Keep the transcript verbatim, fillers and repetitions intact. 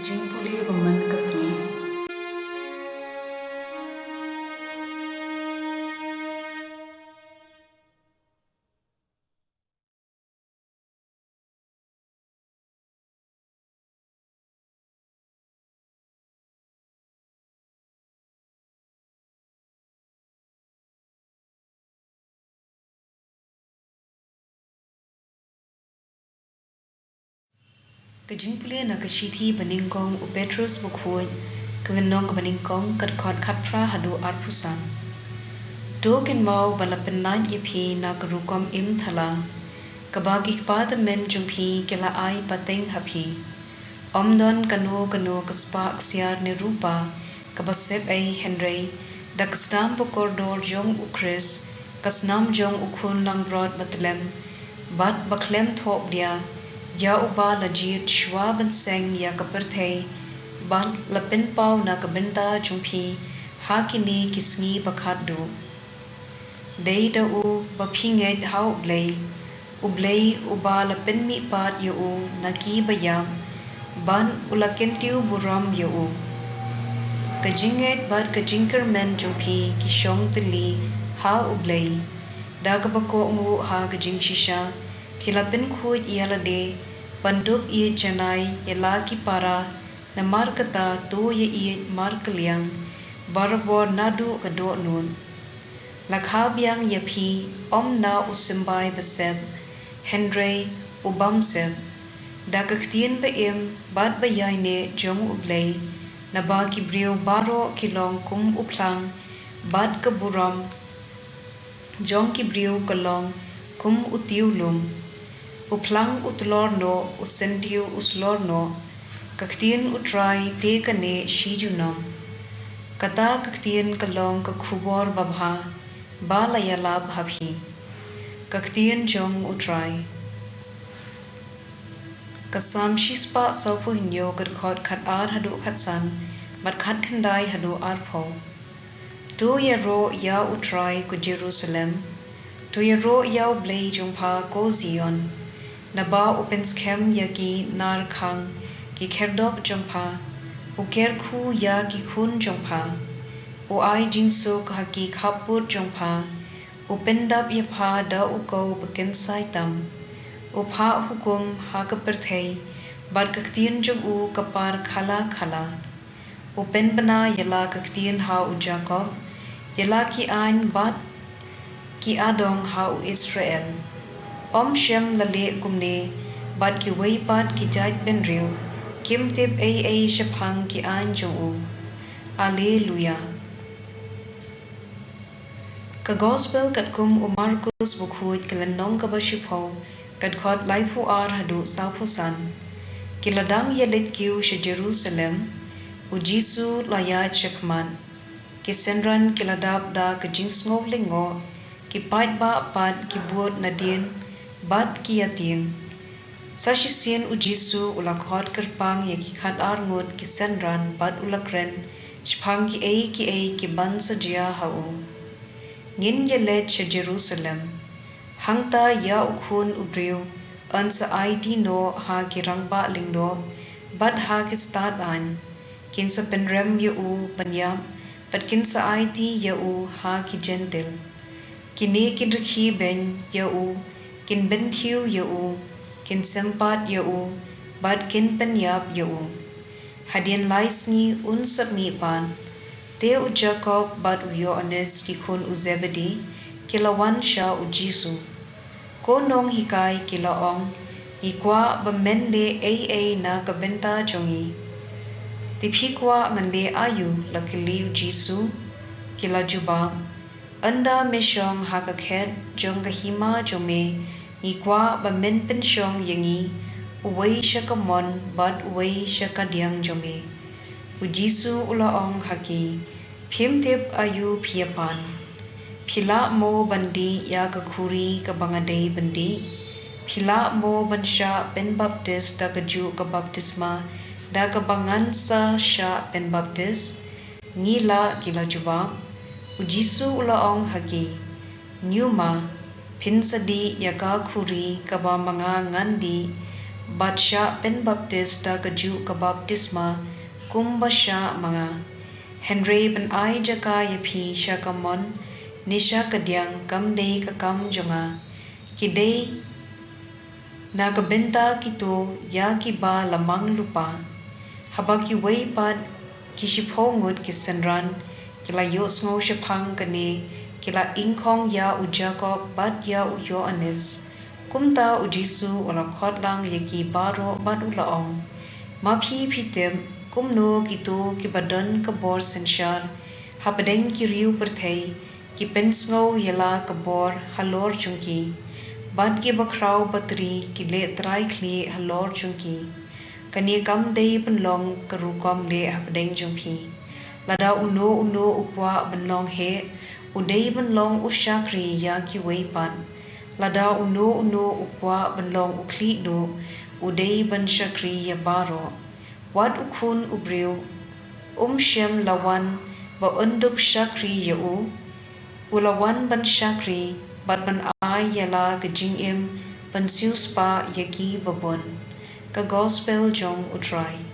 Jingpule ba man ka sngi. Ka jingpule na ka shithi ba nyngkong u Petros bakhuid, ka lynnong kaba nyngkong, ka dkhot khatphra haduh arphew san. To kynmaw ba la pynlait ïa phi na ka rukom im thala, kaba ki kpa tymmen jong phi ki la ai pateng ha phi. Ym don kano kano ka spah ksiar ne rupa kaba sep ei, hynrei da ka snam ba kordor jong u Khrist, ka snam jong u khun langbrot ba tlem bad ba khlem thohbdia, ïa uba la jied shuwa ban seng ïa ka pyrthei, bad la pynpaw na ka bynta jong phi ha kine ki sngi ba khatduh. Dei da u ba phi ngeit ha u Blei, u Blei uba la pynmihpat ïa u na ki ba ïap, bad u la kyntiew burom ïa u. Ka jingngeit bad ka jingkyrmen jong phi ki shong tylli ha u Blei. Da kaba kohnguh ha ka jingshisha phi la pynkhuid ïa lade ban dup ïeit janai ïa la ki para, namar kata to ïa ïeit markylliang barabor naduh ka dohnud. La kha biang ïa phi ym na u symbai ba sep, hynrei u bym sep, da ka ktien ba im bad ba ïaineh jong u Blei. Naba ki briew baroh ki long kum u phlang bad ka burom jong ki briew ka long kum u tiew lum. U phlang u tlor noh, u syntiew u slor noh, ka ktien u Trai te ka neh shi junom. Kata ka ktien ka long ka khubor babha ba la ïalap ha phi. Ka ktien jong u Trai. Ka Salm shispah sawphew hynñiew, ka dkhot khatar haduh khatsan, bad khatkhyndai haduh arphew. To ïaroh ïa u Trai ko Jerusalem. To ïaroh ïa u Blei jong pha ko Zion. Naba u pynskhem ïa ki nar khang ki khyrdop jong pha. U kyrkhu ïa ki khun jong pha. U ai jingsuk ha ki khappud jong pha. U pyndap ïa pha da u kow ba kynsai tam. U phah hukum ha ka pyrthei, bad ka ktien jong u ka par khala khala. U pynbna ïa la ka ktien ha u Jakob, ïa la ki aiñ bad ki adong ha u Israel. Ym shym la leh kumne bad kiwei pat ki jaitbynriew, kim tip ei ei shaphang ki aiñ jong u. Alleluia. Ka Gospel katkum u Markus bakhuid, ka lynnong kaba shiphew, ka dkhot laiphew ar haduh sawphew san. Ki la dang ïaleit kiew sha Jerusalem, u Jisu la ïaid shakhmat. Ki synran ki la dap da ka jingsngew lyngngoh, ki paidbah pat ki bud nadien bad ki ïatieng. Sa shisien u Jisu u la khot kyrpang ïa ki khatar ngut ki synran bad u la kren shaphang kiei kiei kiban sa jia ha u. Ngin ïaleit sha Jerusalem. Hangta ïa u Khun u briew yn sa aiti noh ha ki rangbah lyngdoh bad ha ki stad aiñ. Kin sa pynrem ïa u ban ïap, bad kin sa aiti ïa u ha ki Jentil. Kine kin rkhie beiñ ïa u, kin bynthiew ïa u, kin sympat ïa u, bad kin pynïap ïa u. Hadien lai sngi un sa mih pat. Te u Jakob bad u Ïoannis ki khun u Zebedi ki la wan sha u Jisu. Ko Nonghikai, ki la ong, ngi kwah ba men leh ei ei na ka bynta jong ngi. Te phi kwah ngan leh aïu? La kylli u Jisu. Ki la jubab, ynda me shong ha ka khet jong ka hima jong me, ngi kwah ba men pynshong ïa ngi, uwei sha ka mon bad uwei sha ka diang jong me. U Jisu u la ong ha ki, phim tip aïu phi ïa pan. Phi lah mo ban dih ïa ka khuri kaba nga dei ban dih? Phi lah mo ban shah pynbaptis da kajuh ka baptisma da kaba ngan sa shah pynbaptis? Ngi lah, ki la jubab. U Jisu u la ong ha ki, ñiuma, phin sa dih ïa ka khuri kaba ma nga ngan dih, bad shah pynbaptis da kajuh ka baptisma kumba shah ma nga. Hynrei ban ai jaka ïa phi sha kamon ne sha kadiang kam dei ka kam jong nga. Ki dei na ka bynta kito ïa kiba la mang lypa. Haba kiwei pat ki shiphew ngut ki synran ki la ïohsngew shaphang kane, ki la ingkhong ïa u Jakob bad ïa u Ïoannis. Kumta u Jisu u la khot lang ïa ki baroh bad u la ong: Ma phi phi tip kumno kito kiba don ka bor synshar hapdeng ki riew pyrthei ki pynsngew ïa la ka bor halor jong ki, bad kiba khraw batri ki leh trai khlieh halor jong ki. Kane kam dei ban long ka rukom leh hapdeng jong phi. Lada uno uno u kwah ban long heh, u dei ban long u shakri ïa kiwei pat. Lada uno uno u kwah ban long u khlieh duh, u dei ban shakri ïa baroh. Wat U Khun u briew um shym la wan ba un dup shakri ïa u, u la wan ban shakri bad ban ai ïa la ka jingim ban siewspah ïa ki babun. Ka Gospel jong U Trai.